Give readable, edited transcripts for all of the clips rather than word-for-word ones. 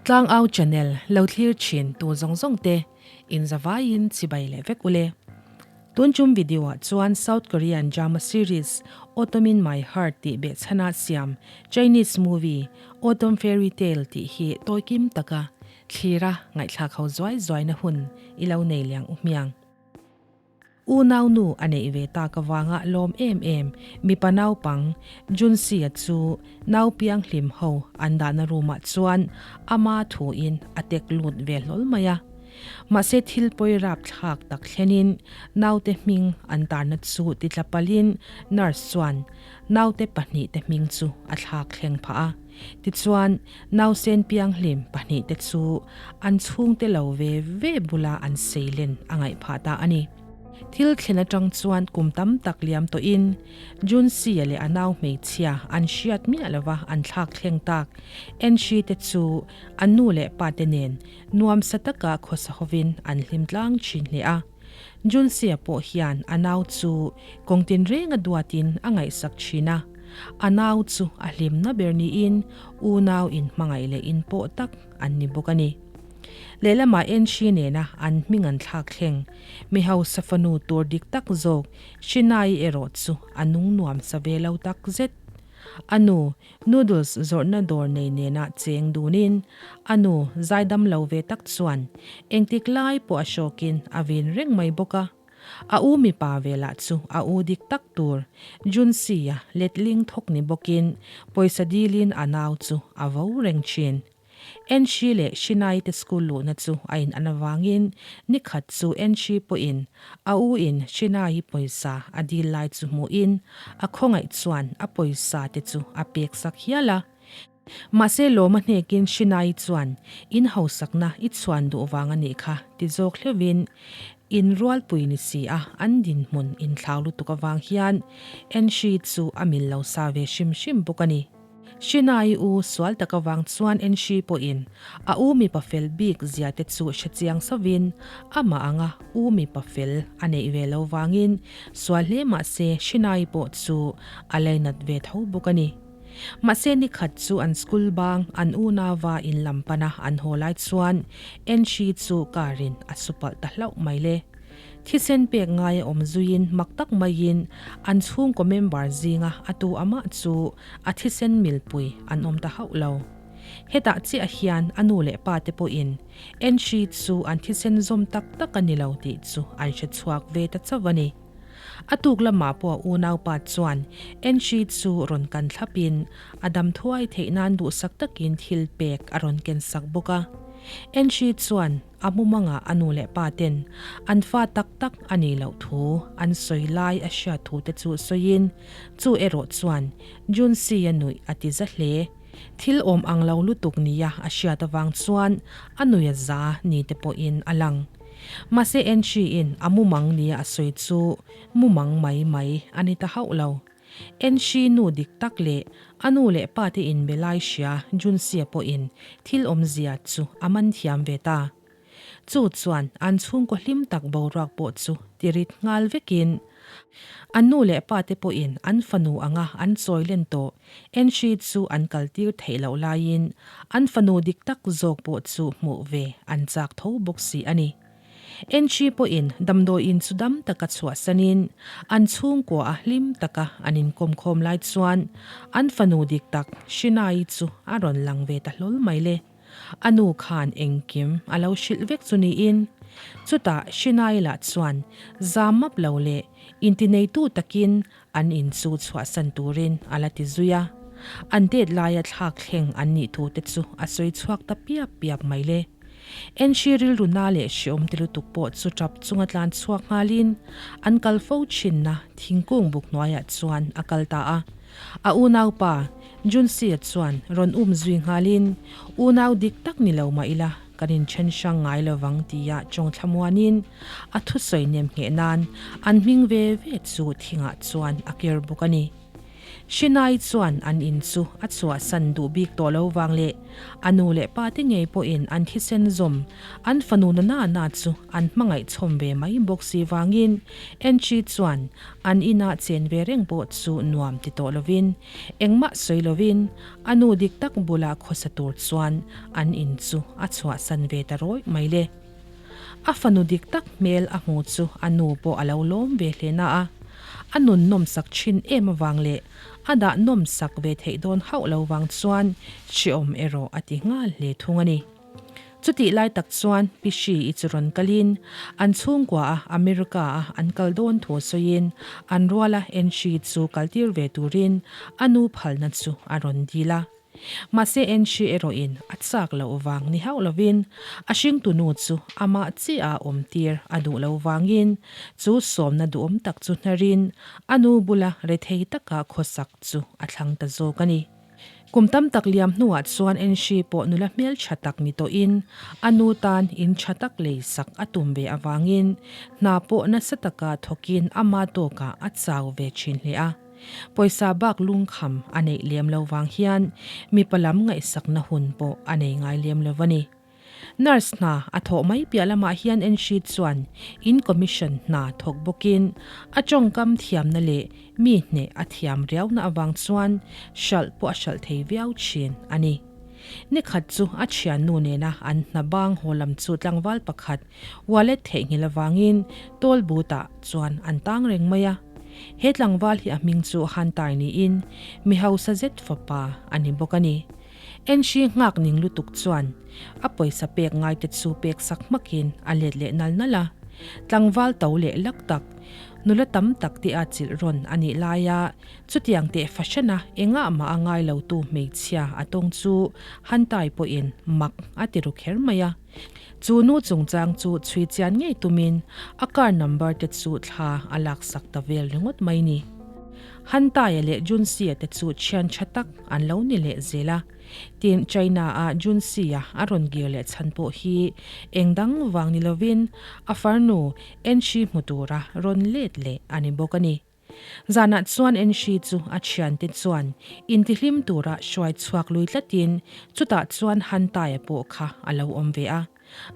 Tlangau channel lo thlir thin tu zawng zawng te in zavaiin chibai leh vek ule. Tun chum video ah chuan South Korean drama series Autumn in My Heart tih behchhana siam Chinese movie Autumn Fairy Tale tih hi tawikim taka thlira ngaihthlak ho zuai zuaina hun i lo nei liang u hmiang. Unau nu a neih ve tak avanga lawm em em mipa naupang Junsi-a chu nau pianghlim ho an dahna room ah chuan ama thuin a tek lut ve hlawl mai a. Mahse thil pawi rap thlak tak thlenin naute hming an tarna chu titla palhin nurse chuan naute pahnihte hming chu a thlak thleng phah a. Tichuan nausen pianghlim pahnihte chu an chhungte lo ve ve bula an seilen a ngaih phah ta a ni. Thil thlen atang chuan kum tam tak liam tawhin Junsi-a leh a nau hmeichhia an hriat miah lova an thlak thleng tak Enshi te chu an nu leh pa te nen Nuamsa taka khawsa hovin an hlim tlang thin hle a. Junsi-a pawh hian a nau chu kawng tinrenga duatin a ngaihsak thin a. A nau chu a hlimna ber niin unau inhmangaih leh inpawh tak an ni bawk a ni. Lehlamah Enshi nena an hming an thlak thleng. Mi hausa fanu tur dik tak zawk Shinai erawh chu a nung nuamsa ve lo tak zet. A nu Noodles zawrhna dawr nei nena cheng dunin a nu zaidam lo ve tak chuan engtik lai pawh a hrawkin a vin reng mai bawk a. A u mipa ve lah chu a u dik tak tur Junsi-a letling thawk ni bawkin pawisa dilin a nau chu a vo reng thin. Enshi leh Shinai te school luhna chu a in an avangin nikhat chu Enshi pawhin a u in Shinai pawisa a dil lai chu hmuhin a khawngaih chuan a pawisa te chu a pek sak hial a. Mahse lawma hnekin Shinai chuan in hausakna i chhuan duh vang a nih kha ti zawk hleuhin in rualpui ni si a an dinhmun inthlau lutuk avang hian Enshi chu a mil lo sa ve hrim hrim bawk a ni. Shinai u sual tak avang chuan Enshi pawhin a u mipa fel bik zia te chu hre chiang sauvin amah anga u mipa fel a neih ve lo vangin sual hle mah se Shinai pawh chu a lainat ve tho bawk a ni. Mahse nikhat chu an school bang an unauva in lam pana an haw lai chuan Enshi chu car in a su palh ta hlauh mai le. Thisen pek ngai a awm zuiin mak tak maiin an chhungkaw member zinga a tu amah chu a thisen milpui an awm ta hauh lo. Hetah chiah hian a nu leh pa te pawhin Enshi chu an thisen zawm tak tak a ni lo tih chu an hre chhuak ve ta chauh a ni. A tuk lamah pawh a unaupa chuan Enshi chu rawn kan thlapin a dam thuai theih nan duhsak takin thil pek a rawn ken sak bawk a. Enshi chuan A mumangah a nu leh pa ten an fa tak tak a nih loh thu an sawi lai a hriat thu te chu sawiin chu erawh chuan Junsi-a nuih a ti za hle. Thil awm ang lo lutuk nia a hriat avang chuan a nuih a za ni te pawhin a lang. Mahse Enshi-in a mumang nia a sawi chu mumang mai mai a ni ta hauh lo. Enshi nu dik tak leh a nu leh pa te inbe lai hria Junsia pawhin thil awmzia chu a man thiam ve ta. Chu chuan an chhungkaw hlim tak boruak pawh chu tirit nghal vekin an nu leh pa te pawhin an fanu anga an chawi len tawh Enshi chu an kaltir theih loh laiin an fanu dik tak zawk pawh chu hmuh ve an chak tho bawk si a ni. Enchi pawhin damdawiin chu dam taka chhuahsanin an chhungkua a hlim taka an inkawm khawm lai chuan an fanu dik tak Shinai chu a rawn lang ve ta hlawl mai le. A nu khan engkim a lo hrilh vek chu niin chutah Shinai lah chuan zam map lo leh intineitu takin an in chu chhuahsan turin a la ti zui a. An det laia thlak thleng an nih thu te chu a sawi chhuak ta piap piap mai le. Enhri rilru na leh hreawm ti lutuk pawh chu tap chunga tlan chhuak nghalin an kal fo thinna thingkung buk hnuaiah chuan a kal ta a. A unaupa Junsi-a chuan rawn um zui nghalin, Unau dik tak ni lo mah ila, kan inthen hrang ngai lovang tia tawng thlamuanin a thusawi nem ngheh nan an hming ve ve chu thingah chuan a ker bawk a ni. Shinai chuan an in chu a chhuahsan duh bik tawh lo vang leh a nu leh pa te ngei pawhin an thisen zawm an fanu na na na chu an hmangaih chhawm ve mai bawk si vangin Enchi chuan an inah chen ve reng pawh chu nuam ti tawh lovin engmah sawi lovin a nu dik tak bula khawsa tur chuan an in chu a chhuahsan ve ta rawih mai le. A fanu dik tak hmel a hmu chu a nu pawh a lo lawm ve hle na a, a nun nawmsak thin em avang leh a dah nawmsak ve theih dawn hauh lo vang chuan hreawm erawh a ti nghal hle thung a ni. Chutih lai tak chuan Pi Hri i chu rawn kalin an chhungkua a America a an kal dawn thu sawiin an ruala Enhri chu kaltir ve turin a nu phalna chu a rawn dil a. Mahse Enhri erawhin a chak loh vang ni hauh lovin a hringtunu chu amah chiah a awmtir a duh lo vangin chu sawmna duhawm tak chu hnarin a nu bula rethei taka khawsak chu a thlang ta zawk a ni. Kum tam tak liam hnuah chuan Enhri pawh nula hmel tha tak ni tawhin a nu tan in tha tak lei sak a tum ve avangin hna pawh nasa taka thawkin ama tawkah a chau ve thin hle a. Pawisa bak lungkham a neih lem lo vang hian mipa lam ngaihsakna hun pawh a nei ngai lem lo a ni. Nurse hna a thawh mai piah lamah hian Enhri chuan in commission hna thawk bawkin a tawngkam thiamna leh mi hneh a thiam riauna avang chuan hralh pawh a hralh thei viau thin a ni. Nikhat chu a thiannu nena an hna bang haw lam chu tlangval pakhat wallet theihnghilh avangin toll booth ah chuan an tang reng mai a. He tlangval hi a hming chu Hantai niin mi hausa zet fapa a ni bawk a ni. Enhri nghak ning lutuk chuan a pawisa pek ngaite chu pek sak hmakin a let leh nal nal a. Tlangval to leh lak tak, nula tam tak te a chilh rawn a nih laia chutiang teh fahran a engah mah a ngai lotu hmeichhia a tawng chu Hantai pawhin mak a ti ru kher mai a. Chu nu chungchang chu chhui chian ngei tumin a car number te chu thla a laksak ta vel ringawt mai ni. Hantaia leh Junsi-a te chu thian tha tak an lo ni leh zel a. Tin, China-a Junsi-a a rawn kir leh chhan pawh hi eng dang vang ni lovin a farnu Enshi hmu tura rawn let leh a ni bawk a ni. Zanah chuan Enshi chu a thiante chuan intihlim tura hruai chhuak lui tlatin chutah chuan Hantaia pawh kha a lo awm ve a.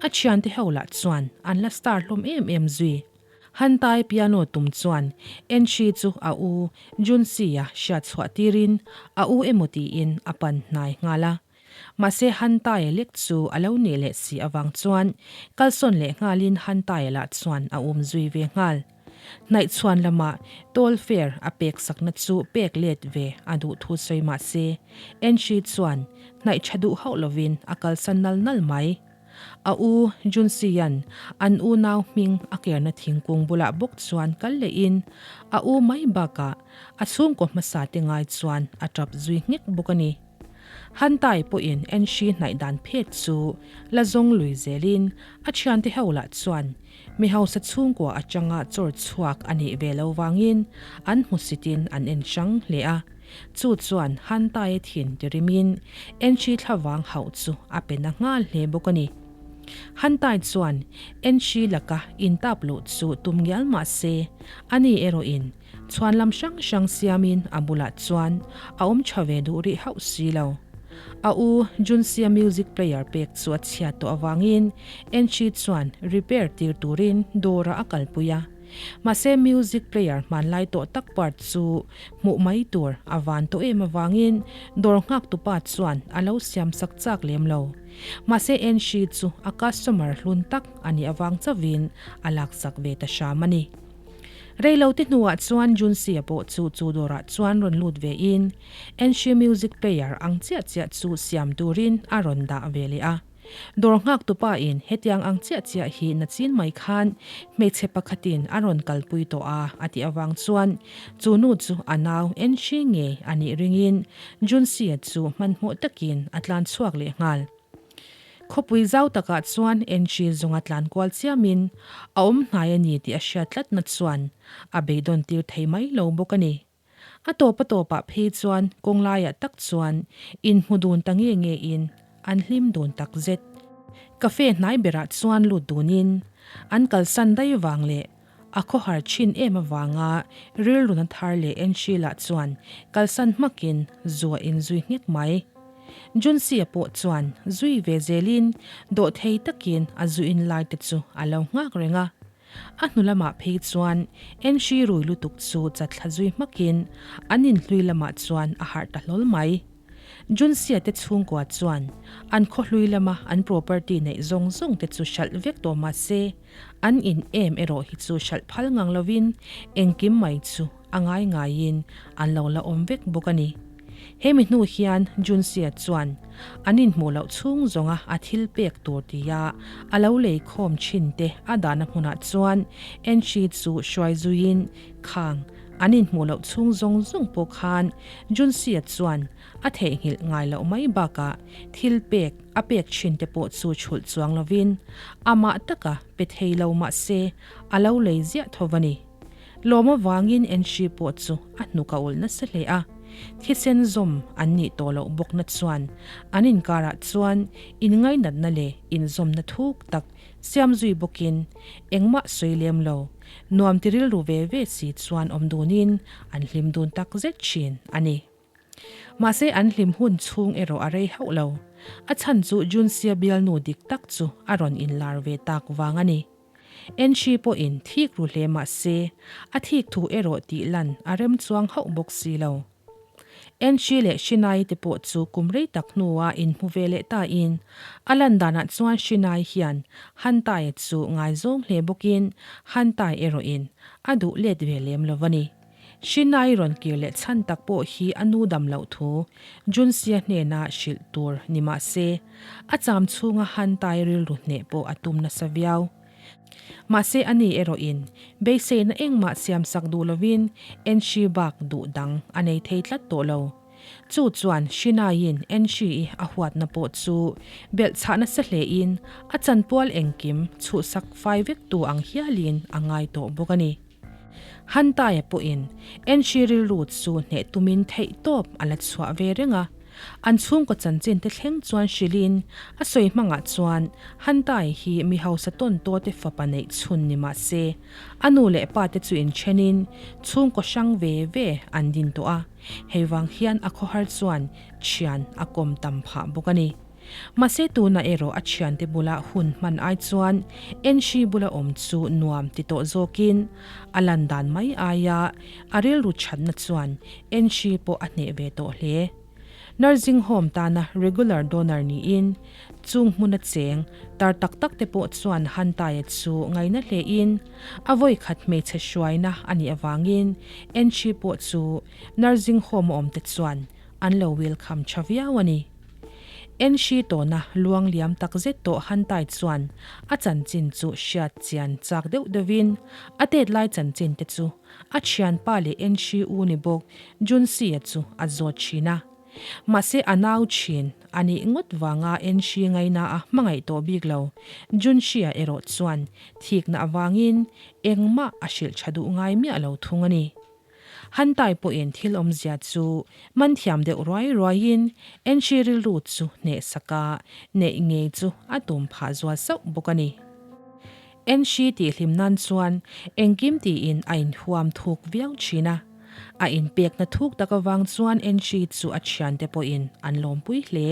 A thiante ho lah chuan an la star hlawm em em zui. Hantai piano tum chuan Enshi chu a u Junsi-a hriat chhuah tirin a u emaw tiin a pan hnai nghal a. Mahse Hantaia lek chu a lo nih leh si avang chuan kalsawn leh nghalin Hantaia lah chuan a um zui ve nghal. Hnaih chhuan lamah toll fare a pek sakna chu pek let ve a duh thu sawi mahse Enshi chuan hnaih tha duh hauh lovin a kalsan nal nal mai. A u Junsi-a'n an unau hming a kerna thingkung bulah bawk chuan kal lehin a u mai bakah a chhungkaw hmasa te ngai chuan a tap zui nghek bawk a ni. Hantai pawhin Enshi hnaih dan phet chu la zawng lui zelin a thiante ho lah chuan mi hausa chhungkua atanga chawr chhuak a nih ve lo vangin an hmusitin an en hrang hle a. Chu chuan Hantaia thin tirimin Enshi thlavang hauh chu a pe na nghal hle bawk a ni. Hantai chuan Enshi laka intap luh chu tum ngial mah se, ani erawhin chhuan lam hrang hrang siamin a bulah chuan a awm tha ve duh rih hauh si lo. A u Junsia music player pek chu a chhiat tawh avangin Enshi chuan repair tir turin dawrah a kalpui a. Mahse music player hmanlai tawh tak part chu hmuh mai tur a van tawh em avangin dawr nghak tupa chuan a lo siam sak chak lem lo. Mahse Enshi chu a customer hlun tak a nih avang chauhin a laksak ve ta hram a ni. Reilote hnuah chuan Junsi-a pawh chu chu dawrah chuan rawn lut ve in Enshi music player ang chiah chiah chu siam turin a rawn dah ve leh a. Dawr nghak tupa in hetiang ang chiah chiah hi na chin mai khan hmeichhe pakhatin a rawn kalpui tawh a a tih avang chuan chu nu chu a nau Enshi ngei a nih ringin Junsi-a chu hmanhmawh takin a tlan chhuak leh nghal. Khawpui zau takah chuan Enshi zawnga tlan kual chiamin a awm hnai a ni tih a hriat tlatna chuan a beidawn tir thei mai lo bawk a ni. A tawp a tawpah phei chuan kawng laiah tak chuan inhmu dun ta nge nge in an hlim dun tak zet. Cafe hnai berah chuan lut dunin an kalsan daih vang leh. A khawhar thin em avanga rilru na thar leh Enshi lah chuan kalsan hmakin zu a inzui nghek mai. Junsi-a pawh chuan zui ve zelin dawhthei takin a zu in lai te chu a lo nghak reng a. A hnu lamah phei chuan Enshi rui lutuk chu chatthla zui hmakin an inhlui lamah chuan a harh ta hlawl mai. Junsia te chhungkua chuan an khawhlui lama an property neih zawng zawng te chu hralh vek tawh mah se, an in em erawh hi chu hralh phal ngang lovin engkim mai chu a ngai ngaiin an lo la awm vek bawk a ni. Hemi hnu hian Junsia chuan an inhmuh loh chhung zawnga a thil pek tur tia a lo lei khawm thin te a dahna hmunah chuan Enshi chu hruai zuiin Khang, an inhmuh loh chhung zawng zawng pawh khan Junsi-a chuan a theihnghilh ngai loh mai bakah thil pek a pek thin te pawh chu chhulh chuang lovin amah taka pe thei lo mah se a lo lei ziah tho va ni. Lawm avangin Enshi pawh chu a hnuk a ulh nasa hle a, thisen zawm an nih tawh loh bawkna chuan an inkarah chuan inngainatna leh inzawmna thuk tak siam zui bawkin engmah sawi lem lo Nuam ti rilru ve ve si chuan awm dunin an hlim dun tak zet thin a ni. Mahse an hlim hun chhung erawh a rei hauh lo. A chhan chu Junsia bialnu dik tak chu a rawn inlar ve tak vang a ni. Enshi pawhin thik ru hle mah se a thik thu erawh tih lan a rem chuang hauh bawk si lo. Enshi leh Shinai te pawh chu kum rei tak hnua inhmu ve leh tain, a lan danah chuan Shinai hian Hantaia chu ngaizawng hle bawkin Hantai erawhin a duh let ve lem lo a ni. Shinai rawn kir leh chhan tak pawh hi a nu dam loh thu Junsia hnena hrilh tur ni mah se, a cham chhunga Hantai rilru hneh pawh a tum nasa viau. Mahse ani erawhin beiseina engmah siamsak duh lovin Enshi bak duh dang a nei thei tlat tawh lo. Chu chuan Shinaiin Enshi-i a huatna pawh chu belhchhah nasa hlein a chanpual engkim chhuhsak fai vektu ang hialin a ngai tawh bawk a ni. Hantaia pawhin Enshi rilru chu hneh tumin theihtawp a la chhuah ve reng a. An chhungkaw chanchin te thleng chuan hrilhin a sawi hmangah chuan Hantai hi mi hausa tawn taw te fapa neih chhun ni mah se, a nu leh pa te chu inthenin chhungkaw hrang ve ve an din tawh a, hei vang hian a khawhar chuan thian a kawm tam phah bawk a ni. Mahse tunah erawh a thiante bula hun hman ai chuan Enshi bula awm chu nuam ti tawh zawkin a lan dan mai aia a rilru thatna chuan Enshi pawh a hneh ve tawh hle. Nursing home tana regular donor niin chung hmuna cheng tar tak tak te pawh chuan Hantaia chu ngaina hlein a vawikhat hmeichhe hruaina a nih avangin Enshi pawh chu nursing home a awm te chuan an lo welcome tha viau a ni. Enshi tawna luang liam tak zet tawh Hantai chuan a chanchin chu hriat chian chak deuh deuhin a tet lai chanchin te chu a thianpa leh Enshi u ni bawk Junsi-a chu a zawt thin a. Mahse a nau thin a nih ngawt vanga Enshi ngaina a hmangaih tawh bik lo Junsi-a erawh chuan thikna avangin engmah a hrilh tha duh ngai miah lo thung a ni. Hantai pawhin thil awmzia chu man thiam deuh ruai ruaiin Enshi rilru chu hnehsak a, neih ngei chu a tum phah zual sauh bawk a ni. Enshi tih hlim nan chuan engkim tiin a inhuam thuk viau thin a, a inpekna thuk tak avang chuan Enshi chu a thiante pawhin an lawmpui hle.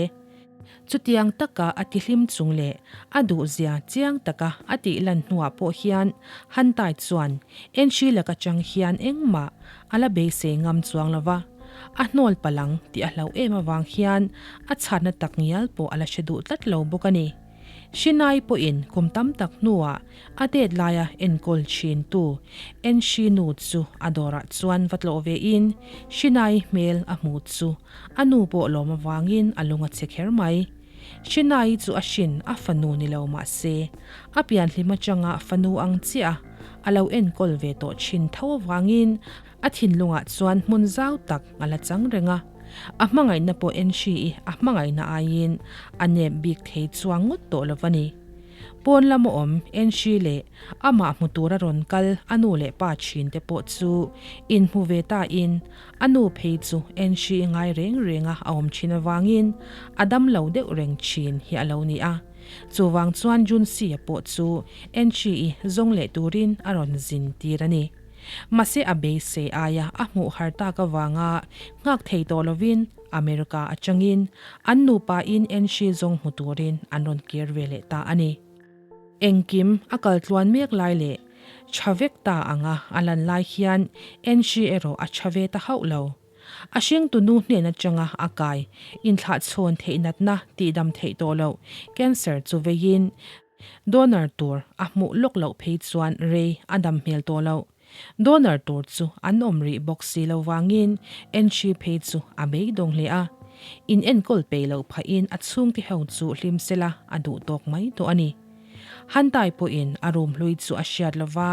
Chutiang taka a tihlim chung leh a duhzia chiang taka a tih lan hnuah pawh hian Hantai chuan Enshi laka chang hian engmah a la beisei ngam chuang lo va, a hnawl palang tih a hlauh em avang hian a chhatna tak ngial pawh a la hre duh tlat lo bawk a ni. Shinai pawhin kum tam tak hnuah a det laia enkawl thintu Enshi nu chu a dawrah chuan va tlawh vein Shinai hmel a hmu chu A nu pawh lawm avangin a lung a chhe kher mai. Shinai chu a hrin a fanu ni lo mah se, a pianhlim atanga fanu ang chiah a lo enkawl ve tawh thin tho avangin a thinlungah chuan hmun zau tak a la chang reng a. A hmangaihna pawh Enshi-i a hmangaihna aiin a nep bik thei chuang ngawt tawh lo va ni. Pawn lama awm Enshi leh amah hmu tura rawn kal a nu leh pa thinte pawh chu inhmu ve tain A nu phei chu Enshi ngai reng renga a awm thin avangin a dam lo deuh reng thin hi a lo ni a. Chuvang chuan Junsi-a pawh chu Enchi-i zawng leh turin a rawn zin tir a ni. Mahse a beisei aia a hmuh har tak avanga nghak thei tawh lovin America atangin an nupain Enchi zawng hmu turin an rawn kir ve leh ta a ni. Engkim a kal tluan mek lai leh tha vek ta anga a lan lai hian Enchi erawh a tha ve ta hauh lo. A hringtu nu hnen atanga a kai inthlahchhawn theih natna tihdam theih tawh loh cancer chu veiin donor tur a hmuh lawk loh phei chuan rei a dam hmel tawh loh. Donor tur chu an awm rih bawk si lo vangin entry phei chu a beidawng hle a. In enkawl peih loh phahin a chhungte ho chu hlim sela a duh tawk mai tawh a ni. Hantai pawhin a room hlui chu a hriat lova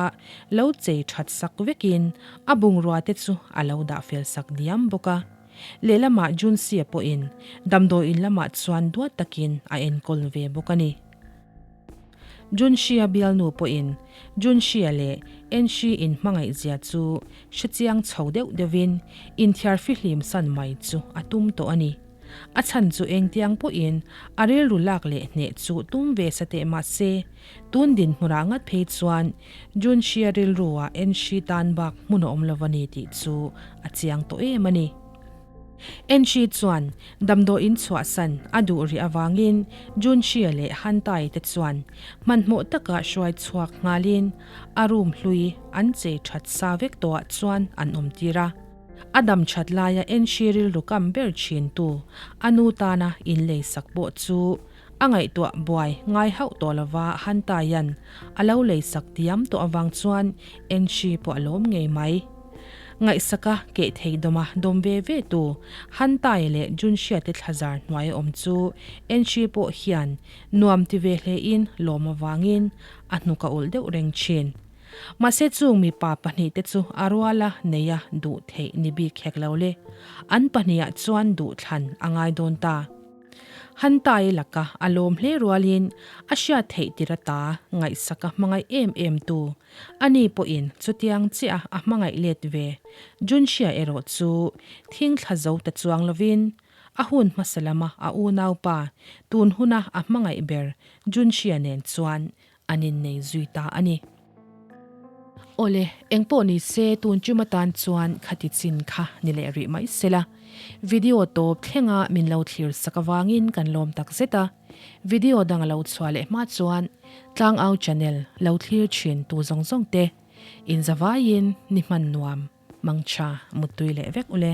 lo chei that sak vekin a bungrua te chu a lo dah fel sak diam bawk a. Lehlamah Junsie pawhin damdawiin lamah chuan duat takin a enkawl ve bawk a ni. Junxia bialnu pawhin Junxia leh Enxi inhmangaih zia chu hrechiang chho deuh deuhin inthiar fihlim san mai chu a tum tawh a ni. A chhan chu engtiang pawhin a rilru lak leh hneh chu tum ve sa teh mah se, tun dinhmunah ngat phei chuan Junxia rilruah Enxi tan bak hmun a awm lo a ni tih chu a chiang tawh em a ni. Enxi chuan damdawiin chhuahsan a duh rih avangin Junxia leh Hantai te chuan hmanhmawh taka hruai chhuak nghalin a room hlui an chei that sa vek tawhah chuan an awm tir a. A dam that laia Enxi rilru kam ber thintu a nu tana inlei sak pawh chu a ngaihtuah buai ngai hauh tawh lova Hantaia'n a lo lei sak diam tawh avang chuan Enxi pawh a lawm ngei mai. Ngaihsaka keh thei dawma dawm ve ve tu Hantai leh Junxia te thlazar hnuai a awm chu Enxi pawh hian nuam ti ve hlein lawm avangin a hnuk a ulh deuh reng thin. Mahse chung mipa pahnihte chu a ruala neia duh theih ni bik hek lo le. An pahnihah chuan duhthlan a ngai dawn ta. Hantai laka a lawm hle rualin a hriat theih tir ata ngaihsaka hmangaih em em tu ani pawhin chutiang chiah a hmangaih let ve. Junxia erawh chu thing thla zo ta chuang lovin A hun hmasa lama a unaupa, tun huna a hmangaih ber Junxia nen chuan an innei zui ta a ni. Awle, engpawh ni se tun tum atan chuan khati chin kha ni leh rih mai sela. Video tawp thlenga min lo thlir sak avangin kan lawm tak zet a. Video dang a lo chhuah leh hma chuan Tlangau channel lo thlir thin tu zawng zawng te inzavaiin ni hman nuam mangtha muttui leh vek ule.